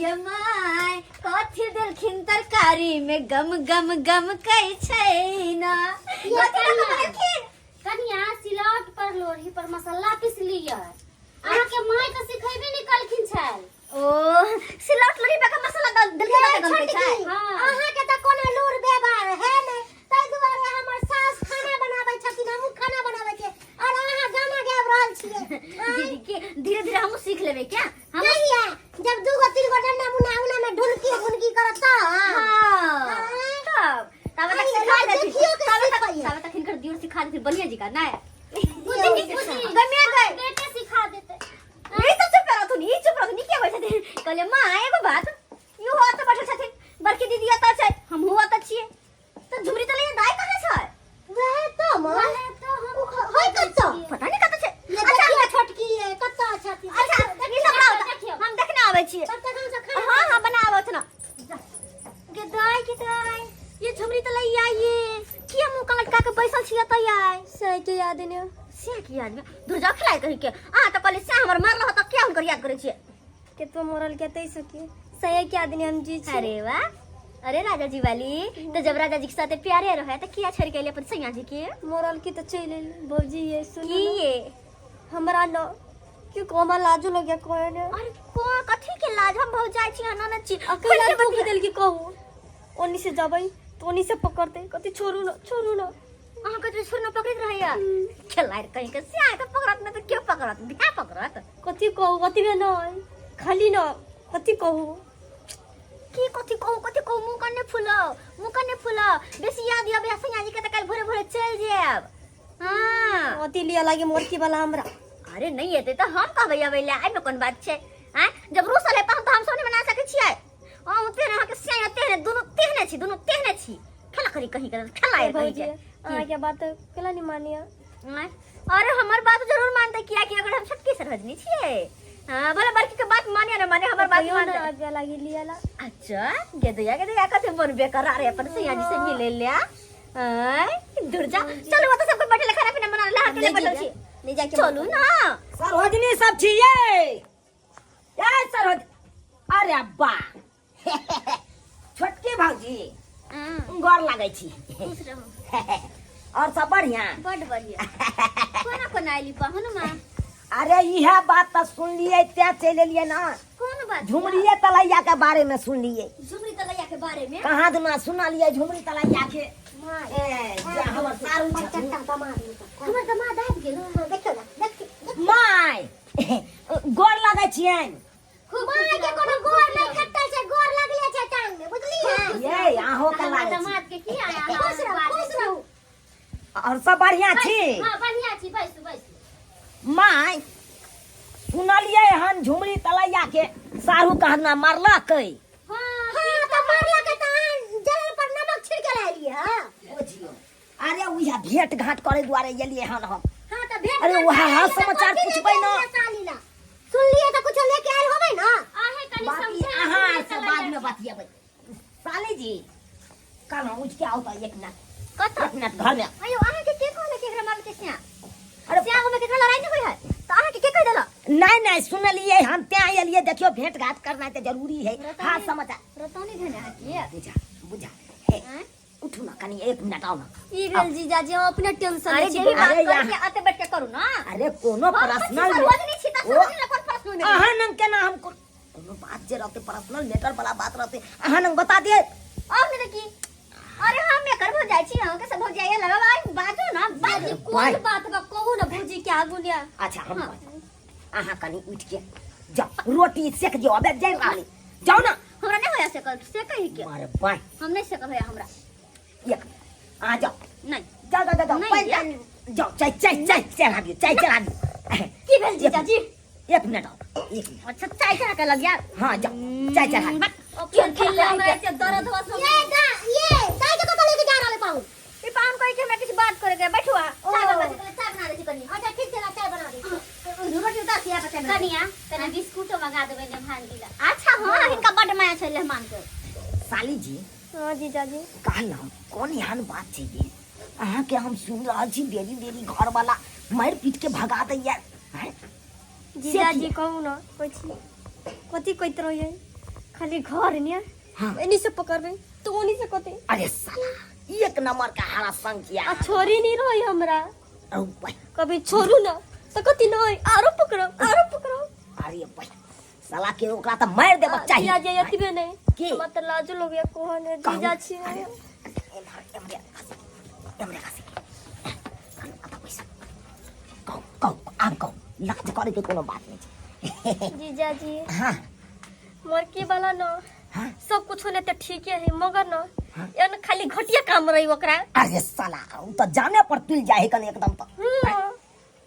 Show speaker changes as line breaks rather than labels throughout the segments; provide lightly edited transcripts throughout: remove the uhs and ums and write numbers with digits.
ये my कथी देलखिन तरकारी में गम गम गम कै छै ना।
ये
कथी
कनिया।
देलखिन?
कनिया, सिलौट पर लोढ़ी पर मसाला पिसलियै, अहाँके माय तऽ सिखेबे नहि कलखिन छल।
ओ सिलौट लोढ़ी पर के मसाला दल देलखिन तऽ गम कै छै।
हाँ।
अहाँके तऽ कोनो लूर व्यवहार है नहि, ताहि दुआरे हमर सास खाना बनाबै छथिन, हमहूँ खाना बनाबै छियै और अहाँ गाना गाबि रहल छियै।
दीदी के धीरे धीरे हमहूँ सीख लेबै क्या हम?
कहिया? जब दू गो तीन गो डंडा मुन्ना उना में ढुलकी ढुलकी करत तऽ।
हाँ, तब तब तक
अरे,
सिखा देथिन।
देखियो के
तब तक
सिखैया।
तब तक हिनकर दियोर सिखा देथिन बढ़िया जी का नहीं।
बुझी बुझी।
गमे गए।
बेटे सिखा देते।
ई सब चुप रहथुन, ई चुप रहथुन, ई के होइ छथिन? कहलियै माँ, एगो बात, इहो ओतऽ बैठल छथिन, बड़की दीदी ओतऽ छै, हमहूँ ओतऽ छियै, तऽ झुमरी तलैया दाइ कहाँ छै?
वएह तऽ माँ।
वएह तऽ हम
होय कतऽ?
पता नहि कतऽ छै।
ये
अच्छा।
देखियो, छोटकी ये कतऽ छथिन?
अच्छा, ई सब बनाउ,
देखियौ।
हम देखने आबै छियै।
तब तक हम सब खाना
हाँ हाँ, बनाबो ना। गे दाइ, गे दाइ, ये झुमरी तलैया, ये किया मुँह कान लटका के बैसल छियै तऽ आइ?
सही के याद ने।
से की याद में दूर जाओ खिलाए कहीं के। अहाँ तऽ कहली से हमर मारल हो, तऽ किया हुनकर याद करै छियै?
केतो मरल के तै सके सही के आदमी हम जी छी।
अरे वाह, अरे राजा जी वाली तो जब राजा जी के साथे प्यारे रहे तो किया छोड़ के अइले अपन सैया जी के?
मरल की तो चल एली भौजी, ये सुन।
की ये?
हमरा न क्यों कोमा लाजो लग गया कोई ने।
अरे को कथी के लाज? हम भौज जाय छी, ननद छी।
अकेला दुख देल की कहू, ओनी से जबै तो ओनी से पकड़ते, कथी छोड़ू न, छोड़ू न।
अहाँ कथी छोड़ू न पकड़ैत रहैया? खेलाड़ कहीं के से अहाँ के पकड़त न तऽ के पकड़त? बिहा पकड़त?
कथी कहू, कथी बे न खाली न कथी कहू।
की कथी कहू, कथी कहू? मुँह कन्ने फुलाओ, मुँह कन्ने फुलाओ। बेसी याद आबै सैया जी के तऽ काल्हि भोरे भोरे चलि जायब। हाँ।
अथी लिया लागे मोरकी वाला हमरा।
अरे नहीं एतै तऽ हम कहबै अबै लए, एहिमे कोन बात छै? आँय, जब रूसल है तहन तऽ हम सब नहि मना सकै छियै। अहूँ तेहन, अहाँके सैया तेहने, दुनू तेहने छी, दुनू तेहने छी। खेला करी कहीं के खेला
ए
कहीं
भौजी,
के।
अहाँके बात केला नहीं मानिया?
आँय? अरे हमर बात जरूर मानतै, किया कि अगर हम छोटकी सरहजनी छियै। हाँ, भले बड़की के बात माने ना माने, हमर बात
कहियो ना
मानतै।
आगे लागी लिया ला।
अच्छा, गेदया गेदया कते मन बेकरार है अपन सैया जी से मिले ले। आँय, दूर जा, चलू ओतऽ सबके बैठे ले, खाना पीना बना ले, अकेले बैठल छी।
ले जाके।
चलू ना।
सरोजनी सब छियै ए सरोज, अरे बा छोटकी भौजी, गोर लागै छी।
खुश रहू।
और सब बढ़िया?
बड बढ़िया। कोना कोना आइली पाहुन माँ?
अरे इहे बात तऽ सुनलियै तें चलि एलियै ना।
कोन बात?
झुमरिये तलैया के बारे में सुनलियै।
झुमरी तलैया के बारे में?
कहाँ दिना सुनलियै झुमरी तलैया के, ए, जे हमर सारू छथिन।
हमर दमाद आबि गेल।
देखियो ना, देखियो।
माय, गोर लगै छियनि।
खूब
माय के कोनो गोर नहीं कटल छै, गोर लगले छै टांग में, बुझलियै?
ये अहों के
हमर
लागै छी।
दमाद के की आया?
खुश रहू, खुश रहू।
और सब बढ़िया छी?
हाँ, बढ़िया छी, बैसू बैसू।
माय, सुनलियै हन झुमरी तलैया के सारू कहना मारलकै।
हाँ।
हाँ तऽ मारलक तऽ अहाँ जलन पर नमक छिड़के लालियै। हाँ।
बुझियौ, अरे उएह भेंट घाट करे दुआरे एलियै हन हम।
हाँ तऽ भेंट
अरे
घाट
वएह
करे
हाल
एलियै तऽ
समाचार
कथी लेके
पूछबै ना।
एलियै साली ला? सुनलियै तऽ कुछो लेके आयल होबै ना।
आहे कनी
बाकी
समझा
अहाँ से बाद में बतियेबै। साली जी, कहलहुँ उठि के आउ तऽ एक मिनट।
कतऽ?
एक मिनट घर में।
अयो, अहाँके के कहलक कि एकरा मारलकै स्या?
अरे
स्या में केकरो लड़ाई नहि होइ है, तऽ अहाँके के कहि देलक?
नहीं नहीं, सुनलियै हम तें एलियै। देखियौ, भेंट घाट करना तऽ जरूरी है, हाँ समाचार।
रतौनी भेने अहाँके?
बुझा बुझा, हे।
आँय?
उठू ना कनी, एक मिनट आउ ना।
ई भेल जीजाजी, हम अपने टेंशन
अरे
में छी।
जे भी बात
अरे
करै
यहाँ-
छी अते बैठ के करू ना।
अरे कोनो पर्सनल
सरोजनी छी तऽ
ओ-
सरोजनी लए कोन पर्सनल में?
अहाँ नंग केना हम कोनो बात जे रहते, पर्सनल मैटर वाला बात रहते, अहाँ नंग बता दे।
और नहीं तऽ की? अरे हम एकर भऽ जाइ छी, अहाँके सब भऽ जाइए लगब। आइ बाजू ना, बाजू।
कोन बात बा, कहू ना भौजी के आगू ने।
अच्छा, हम कहब। अहाँ कनी उठ के जाओ, रोटी सेक दियो, अबे जाय रहली, जाओ ना।
हमरा नहीं होया सेकल से कही के।
अरे बाय।
हम नहीं सेकल होया हमरा।
एक आ जाओ।
नहीं।
जाओ जाओ जाओ।
नहीं,
पानि
यार।
तानि, जाओ, चाय चाय चाय चढ़ा दियो, चाय चढ़ा दियो।
की भेल जीजाजी?
एक मिनट आओ, एक मिनट।
अच्छा, चाय चढ़ा के लग गया।
हाँ, जाओ, चाय चढ़ा दियो।
अपने खेल हमरा एते दर्द हो सब।
ये दा ये दाई के कतऽ लेके जा रहल है पाहुन?
ई पाहुन कहै छै हमरा किछु बात करे के, बैठू अहाँ। चाय बनबै छी, कहलियै चाय बना दै छी कनी।
अच्छा ठीक छै, ला चाय बना दे।
रोटी उतार के यहाँ पर चाय बना दे।
कनिया, कनी बिस्कुटो मंगा देबै मेहमान जी ला।
अच्छा हाँ, हिनका बड्ड माया छै मेहमान के।
साली जी।
हाँ जीजाजी।
कहलहुँ कोन एहन बात छै ये अहाँके हम सुनि रहल छी, बेरी बेरी घरवाला मारि पीट के भगा दैया, हैं?
जीजाजी, कहू ना, कहै छी कथी कहैत रहियै? खाली घर ने
हाँ।
एनी से पकड़बै तो ओनी से कहते।
अरे साला एक नंबर का हरा संग किया।
आ छोरी नहीं रही हमरा।
औ भाई।
कभी छोड़ू ना तो कथी नहीं, आरो पकड़ो आरो पकड़ो।
अरे भाई साला के ओकरा त मार देबक चाही।
जीजा जी अतिबे नहीं।
की?
हमरा त लाजो लगैया कोहन
कहू।
जीजा छी।
अरे, एम्हर एम्हरे खसी, एम्हरे खसी। अतऽ बैसू। कहू कहू आब कहू, लाज करे के कोनो बात नहीं छै।
जीजा जी
हाँ।
मरकी वाला न
हाँ?
सब कुछ होने तो ठीक है मगर न
हाँ?
एन खाली घटिया काम रही ओकरा।
अरे साला उ त जाने पर तुल जाए कने एकदम त।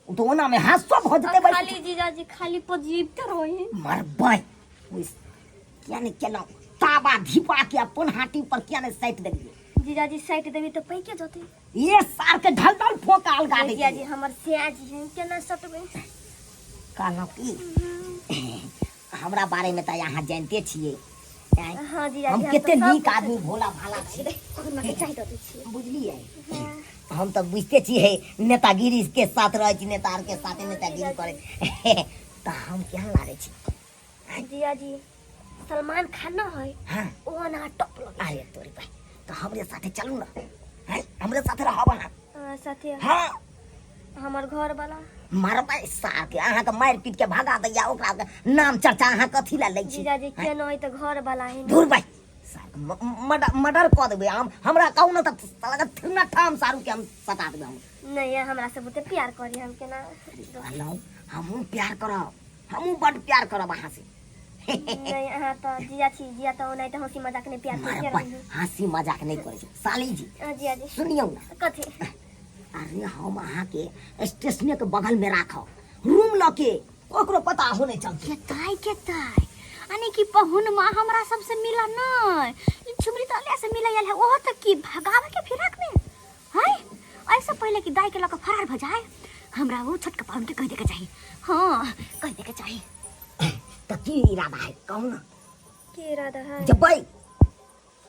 उ त ओना में हाथ सब हो जते।
आ खाली जीजा जी खाली पजीबते रही।
मरबै उस किया ने केलौ ताबा धिपा के अपन हाथी पर किया ने साटि देलियै।
जीजा जी साइट देबी तो पैके जते।
ये सार के ढल ढल फोका अलगा दे।
जीजा जी हमर सिया जी हैं केना सटबै।
कहलहुँ की हमरा बारे में तऽ अहाँ जानते छियै। आँय?
हाँ जीजा
हम
जी,
कते
तऽ सब
नीक आदमी भोला भाला छियै।
के चाय दऽ दै छियै।
बुझलियै हम तऽ बुझते छियै नेतागिरी के साथ रहै छी, नेता आर के साथे नेतागिरी करै तऽ हम केहन लागै छी?
जीजा जी सलमान खान न है।
हाँ।
ओ ना टॉप लगे।
अरे तोरी भाई तऽ हमरे साथे चलू ना, हैं? हमरे साथे रहब अहाँ।
हाँ, साथे।
हाँ।
हमर घर वाला
मारबै सार के, अहाँके मारि पीट के भगा दैया, ओकरा के नाम चर्चा अहाँ कथी लए लै छी?
जीजा जी के न है तऽ घर वाला है।
धुर भाई सार के मर्डर मर्डर कऽ देबै हम। हमरा कहू ने तऽ साला के ठेहुना ठाम सारू के हम सटा देबै हम।
नहीं हमरा से बहुते प्यार करी हम केना।
कहलहुँ हमहूँ प्यार करब, हमहूँ बड्ड प्यार करब अहाँ से।
नहीं अहाँ तऽ जीजा छी, जीजा तऽ ओनाहिते तऽ हंसी मजाक नहीं प्यार करते
मारबै
रही।
हंसी मजाक नहीं करै छी साली जी।
हाँ, जीजा जी।
सुनियौ ने।
कथी?
अरे हम अहाँके स्टेशने के बगल में राखब रूम लऽ के, ककरो पता हो नहीं चलते।
के ताई के ताई यानी कि पहुन माँ हमरा सबसे मिला नहीं, ई छुमरी तो अलिया से मिला है, ओहो तक की भगावे के फिराक में है। ऐसे पहले कि दाई के लऽ के फरार भ जाए हमरा वो छोटका पाहुन के कह दे के चाही। हाँ कह दे के चाही।
तऽ की इरादा है कहू ना?
की इरादा है?
जबै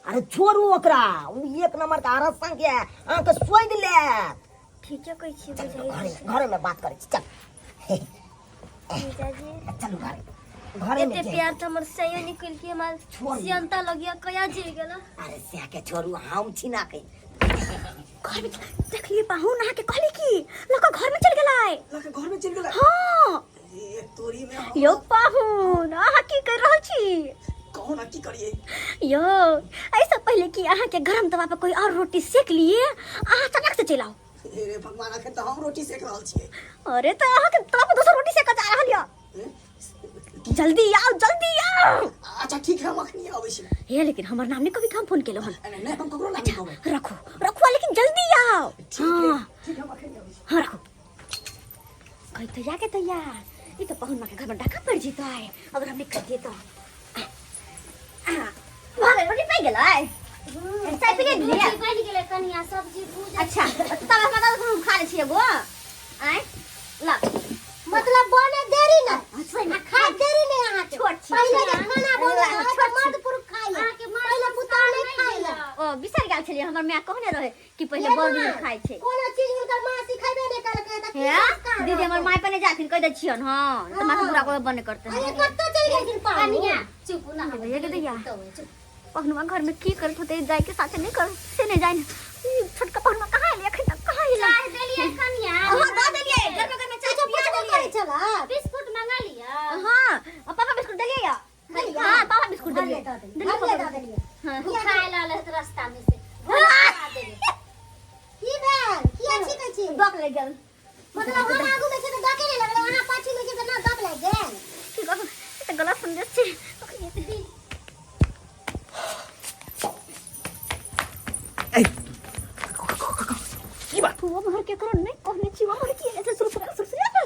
अरे छोड़ू ओकरा, उ एक नंबर के आरस संग के अहाँके सोधि लेत।
ठीके कहै छी।
चल
बुझाइ
घरे घरे में बात करै छी चल।
जीजाजी
चलू घरे घरे में
एते
जाए।
प्यार तऽ हमर सयो निकल के हमर
छोड़।
सियंता लगिया कया जे गेल।
अरे सएह के छोड़ू हम छी ना के
घर में देखलिए पाहुन अहाँके कहली की लऽ कऽ घर में चलि गेलै।
लड़का घर में चलि गेलै?
हाँ।
ए तोरी में हम।
यौ पाहुन अहाँ की कर रहल छी?
कहू ना की करिए?
यौ ऐसे पहले कि अहाँ के गरम तवा पर कोई और रोटी सेक लिए, अहाँ चटक से चलि आउ।
हे रे भगवान अखन तऽ हम रोटी सेक रहल छियै।
अरे तऽ अहाँ के तवा पर दोसर रोटी सेकल जा रहल यऽ। जल्दी आओ जल्दी आओ।
अच्छा ठीक है हम अखनी आबै छी।
हे लेकिन हमर नाम नहीं कभी हम फोन केलहुँ हन।
नहीं नहीं हम ककरो नाम नहीं कहबै।
रखो रखो लेकिन जल्दी आओ।
ठीक है
हाँ।
ठीक है हम अखनी आबै छी।
हाँ रखो। कही तैयार के तैयार ये तो पहुन माँ के घर में डाका पड़ जेतो है अगर हमने कर दिए तो। भागे रोटी पाई गेलै चाय पी लेलियै?
रोटी बनि गेलै कनिया सब्जी भूज।
अच्छा तब हम दादा हम खा लै छियै एगो आँय ल।
मतलब बने देरी न
सही में
आ खाए देरी नहीं अहाँके।
छोट छी।
पहिले जे खाना बने
छोट
है तऽ
छी।
मर्द पुरुष खाइ है।
अहाँके माय
पहिले पुतहु नहीं खाइ है।
ओ बिसरि गेल छलियै हमर माय कहने रहे कि पहिले
हे
बड़
माँ,
बुजुर्ग खाइ छै।
कोनो चीज हुनकर माँ सिखेबे नहि केलकै तऽ की
हे
संस्कार
दीदी हमर
रहतै?
माय पर नहि जाथिन कहि दै छियन। हाँ तऽ माथा पूरा कोइ बने करतै।
अरे कतऽ चलि गेलखिन पाहुन?
कनिया चुप ना।
भैया के दैया।
चुप।
पहुनवा घर में की करत होते जाय के साथे नहीं कर से नहीं जाए। ई छोटका पहुनवा कहाँ एलै अखन तक कहाँ एलै?
चाय देलियै कनिया?
हाँ दऽ देलियै घर में घर में चाय
अच्छा
पिया
पुछबो
देलियै।
करै छला?
बिस्कुट मंगा लिअ।
हाँ आ पापा बिस्कुट देलियै या?
देलियै?
हाँ पापा बिस्कुट देलियै।
दऽ देलियै।
देलियै
हमरे
पापा।
दऽ देलियै।
हाँ।
भूखा आयल रहत रास्ता में से भूखा देलियै।
की भेल? किया छीकै छी?
डक लागि गेल।
मतलब हम आगू में छी तऽ डके नहि लगलै, अहाँ पाछू में छी तऽ ना दब लागि गेल।
की कहू ई तऽ गलत संदेश छै।
की बात?
वो भर के करो नहीं कहने छी वो भर की ऐसे सुरसुरा सुरसुरा।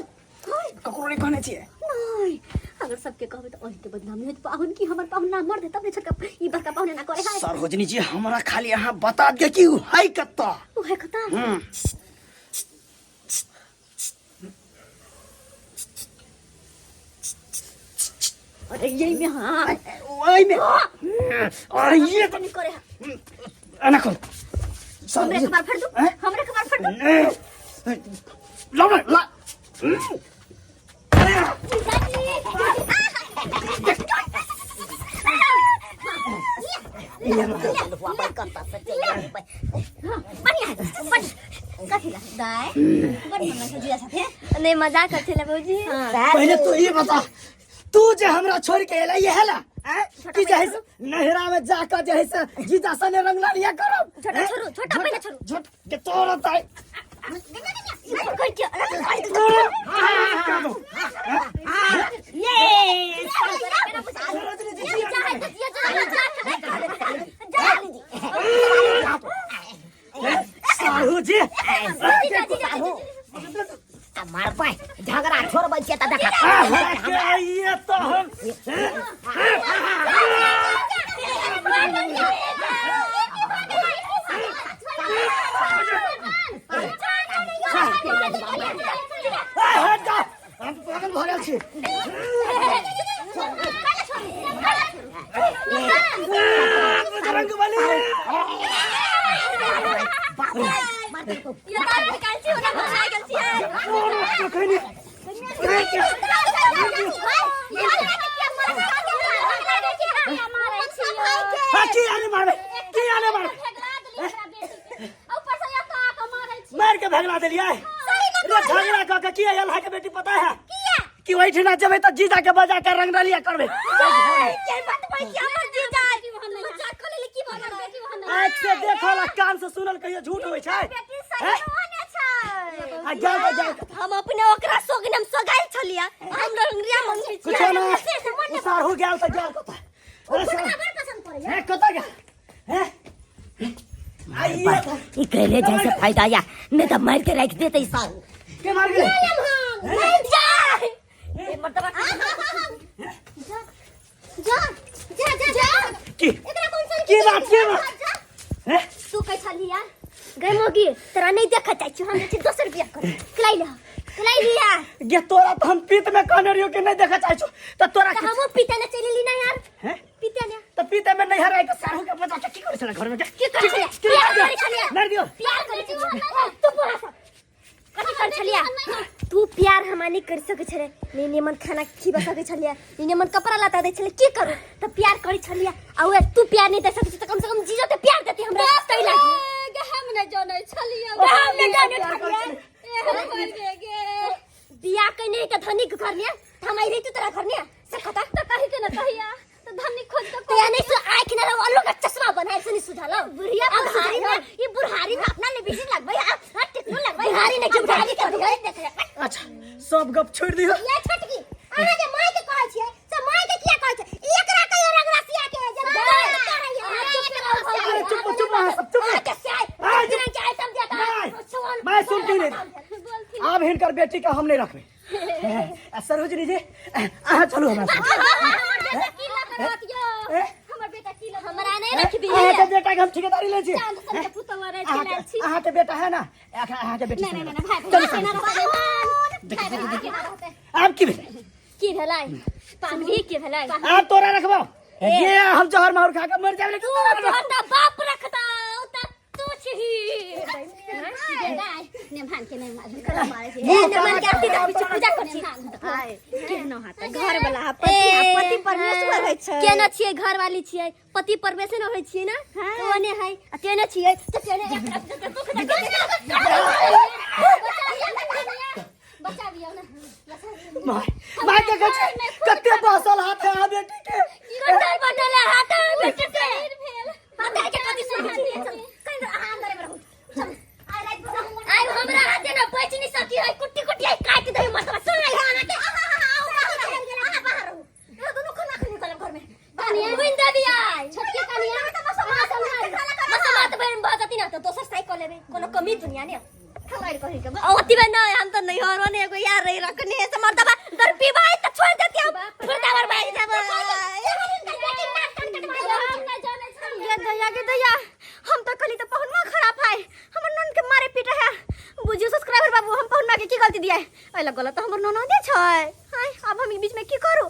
हाय
ककरो नहीं कहने छियै?
नहीं अगर सबके कहबे तो ओही के बदनामी होत पाहुन की हमर पाहुन ना मर दे तब ने छोटका ई बड़का पाहुन ना करे। हाय
सरोजनी जी हमरा खाली अहाँ बता दिअ कि उ है कतऽ।
ओ है कता? अरे यही में। हाँ
ओहि में। अरे ये
नहीं करे है।
एना कर
हमरे खबर फाड़ दू।
हैं?
हमरे खबर फाड़ दू।
लाओ ना ला।
हुआ कत्ता से चलि जेबै।
बढ़िया है, बढ़िया। कथी ला दाय बड़ मन लगै छै जीजा साथे
नहीं मजाक करते ले भौजी
पहिले तू ई बता तू जे हमरा छोड़ के एलै ये हेला आँय? कि जे है से नहरा में जाकर जे है से जीजा सने रंग लिया करब
छोटा छोड़ू छोटा पहिले छोड़ू
झूठ के तोरा ताई साहू जी
आ मारबै झगड़ा छोड़बै छियै तऽ देखा
ये तो हम हट जा हम पागल भऽ गेल छी बजरंग बली की आने मारबे की आने मारबे मार के भगला देलियै रे झगड़ा कऽ के की आयल है के बेटी पता है कि ओहिठिना जेबै तऽ जीजा के बजा के रंग रलिया करबै आँखि से देखल आ कान से सुनल कहियो झूठ होइ छै हैं? आ जाओ तऽ जाओ
हम अपने ओकरा सोगन हम सोगाइल छलिया हम रंगरिया मंगै
कुछो ना उ साढ़ू गेल तऽ गेल कतऽ अरे साढ़ू हे कतऽ गेल हे आइए
ई कहले जाइ से फायदा या नहीं तऽ मारि के राखि देतै साहू
के मार गेलै
जा जा जा जा
की
एकरा कोन सन
की बात की बात हे
तू कहै छलिया गै मोगी तोरा नहीं देखऽ चाहै छियौ हम जाइ छी दोसर बियाह कर कलाई ले कलाई लिया
गे तोरा तऽ हम पीत में कहने रहियो कि नहीं देखऽ चाहै छौ तऽ तोरा
तऽ हमहूँ पीते ने चलि एली ना यार
हैं
पीते ने
तऽ पीते में नहीं हराय के साढ़ू के बजा के की करै छलै घर में
की करै छलियै? प्यार करै छलियै।
मारि दियौ
प्यार करै छलियै तू बोला सब कथी कर छलिया तू प्यार हमा नहीं कर सकै छले नहीं निमन खाना खिबा सकै छलिया नहीं निमन कपड़ा लत्ता दै छले की करू त प्यार करै छलिया आ उहे तू प्यार नहीं दे सकै छी त कम से कम जीजो त प्यार देती हमरा तै लागी
हम नहि जानै छलियै
हम नहीं जानै छलियै बियाह कइने त धनिक घर में हम आई रही तू तोरा घर में से खता
तऽ कहि के न कहिया तऽ धनी खोज के
तो या नहीं सु आँख ना रहो अल्लू का चश्मा बनाए से नहीं सुझालो बुढ़िया बुढ़ारी में ये बुढ़ारी में अपना ले बिजी लगबै आ हां टेक्नो लगबै बुढ़ारी ने के बुढ़ारी के बुढ़ारी देख
अच्छा सब गप छोड़ दियो
ये छोटकी अहाँ जे माय के कहै छियै से माय के किया कहै छियै एकरा कहियो रंगरसिया के जे माय के कहै
अरे चुप चुप अहाँ सब चुप
के से
आ, चुप।
के आइटम देता
माय माय सुन के नहीं आब हिनकर बेटी के हम नहीं रखबै आ, सरोजनी जी अहाँ चलू हमरा साथ
हमर बेटा की लग रहत यो
ए?
हमर बेटा की लग
हमरा नहीं रखबी
अहाँके बेटा के हम ठेकेदारी लै छी
चांद सब के पुतवा रह चलल छी
अहाँके बेटा है ना अहाँके बेटी
नहीं नहीं भाई
चलू
भाई केना रहतै भाई भाई केना रहतै
आब की भेलै
की भेलै पानवी की भेलै
आब तोरा रखबो ये हम जहर माहुर खा के मर जाबे लेकिन तोरा रखबो।
तोहर तऽ बाप रखता तऽ तू छही
नेभान के नहीं मारे
ए नमन के आरती देखै छी पूजा कर छी
केहनो हाथ घर वाला हा पति हा पति परमेश्वर होइ छै
केना छियै घर वाली छियै पति परमेश्वर होइ छियै ना तऽ ओने है आ तेने छियै तऽ तेने
बचाबियौ ना
माय माय के कहै छै कते बसल हाथ है अहाँ बेटी के
कटर बटल हाथ बेटे से पता के कथी सुनै छी कहीं अहाँ अंदर में रहू चल आइ हमरा हाथे ना बच नहीं सकी है कुट्टी कुट्टी आई काट दे मतलब सुन आई अहाँ के अहाँ बाहर रहू ये दोनों खाना खाने निकलब घर में कनिया बुइन देबी आई
छोटकी कनिया
मसमात मसमात बहन भऽ जती ना तऽ दोसर साइ कऽ लेबै कोनो कमी दुनिया ने अति बे नहीं हम तो नहीं और ने एगो यार रही रखने से मर्दबा दर पीबाई त छोड़ देती हम फिर दावर भाग जाब गे दया गे दया हम तो कली तो पहुनमा खराब है हमर नन के मारे पीटे है बुझियो सब्सक्राइबर बाबू हम पहुनमा के की गलती दिया है एला गलत तो हमर ननदे छै हाय अब हम ई बीच में की करू